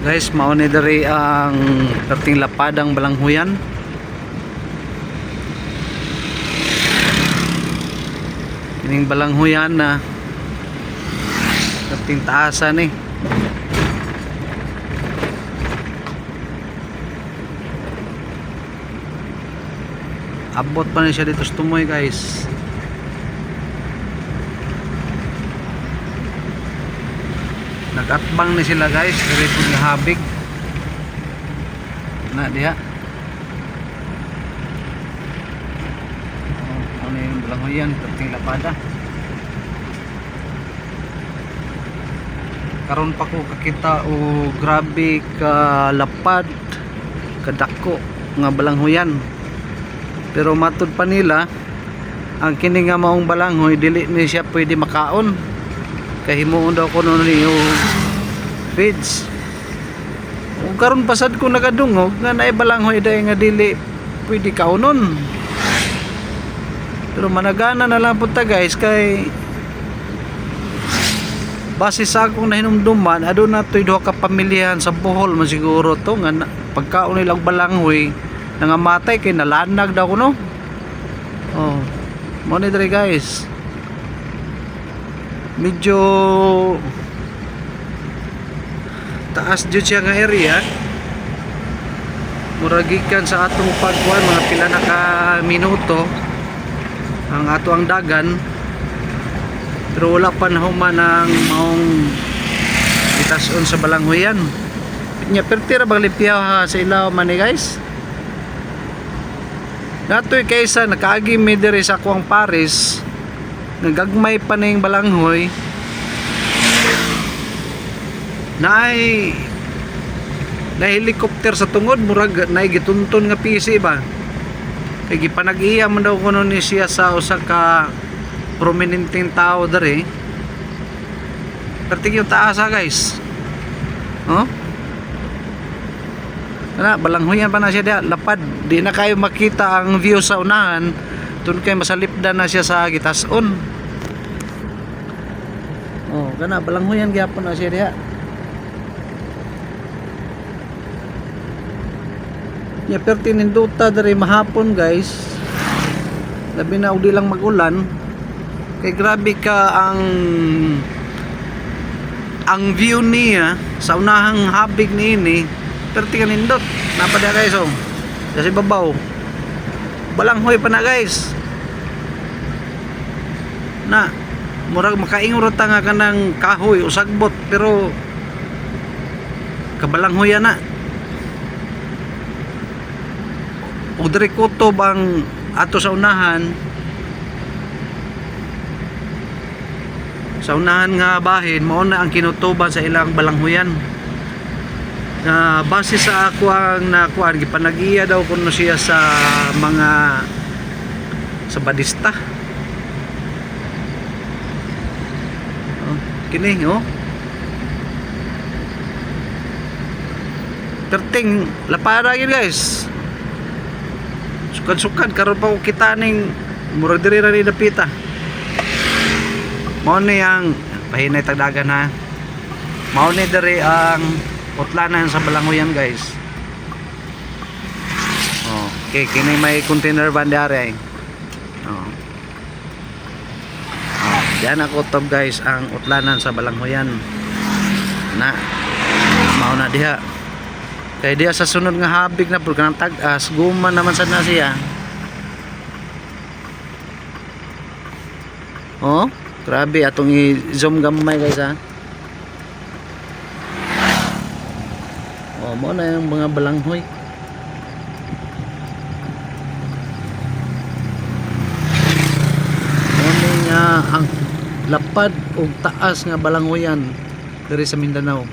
Guys, mao ni diri ang perting lapadang balanghuyan. Kining balanghuyan na perting taasan eh. Abot pa ni siya dito sa tumoy, guys. Nagatbang ni sila, guys, diri pud nga habig. Na diha. Oh, ano yung balanghoyan, perting lapada. Karon pa ko kakita o grabe ka lapad, kadako nga balanghoyan. Pero matud pa nila, ang kini nga maong balanghoy dili ni siya pwede makaon. Kay himuon daw kuno ni og feeds. Ug karon pasad ko nakadungog nga naay balanghoy dai nga dili pwede kaunon. Pero managana na lang punta, guys, kay base sa akong nahinumduman, aduna to'y duha ka pamilyahan sa Bohol man siguro to nga pagkaon nila og balanghoy nangamatay kay nalanag daw kuno. Oh. Mo ni diri, guys. Medyo taas jud siya nga area. Murag gikan sa atong pagkuan, mga pila na ka minuto ang ato ang dagan, pero wala pa nahuman ang maong itason sa balanghoyan nya. Perti ra bang limpyaw ha sa ilaw man ni, guys. Natoy kaysa nakaagi mi diri sa akuang Paris, nagagmay pa ning balanghoy naay na helicopter sa tungod, murag naay gitunton nga PC ba, kay gipanag-iya man daw kuno ni siya sa usa ka prominenteng tao diri. Pertig yung taas ha, guys. Oh, ana, balanghoyan pa na siya diha, lapad. Di na kayo makita ang view sa unahan tun kay masalipdan na siya sa gitason. Oh, kana, balanghoyan gyapon na siya diha. Nya perti nindota diri mahapon, guys. Labi na og di lang magulan. Kay grabe ka ang view niya sa unahang habig niini. Perti ka nindot. Napada, guys, oh. Kasi babaw. Balanghoy pa na, guys. Na murag makaingon ra ta nga kanang kahoy o sagbot, pero kabalanghoyan na. Ug diri kutob ang ato sa unahan nga bahin, mao na ang kinutuban sa ilang balanghoyan na base sa ako ang nakuan, gipanagiya daw kuno siya sa mga sa badista. Oh, kini oh, perting lapara yun, guys. Sukad-sukad karon pa ko kita ning murag diri ra ni dapita. Mao ni ang pahinay tagdagan ha. Mao ni diri ang utlanan sa Balangoyan, guys. Oh, okay, kini may container van diari ay. Oh. Oh, diyan ako top, guys, ang utlanan sa Balanghoyan. Na. Mao na diha. Kay diha sa sunod nga habig na pud kanang tag-as, guma naman sad na siya. Oh, grabe atong i-zoom gamay, guys, ha. Oh, mo na yung mga balanghoy. Mo ni nga ang lapad og taas nga balanghoyan diri sa Mindanao.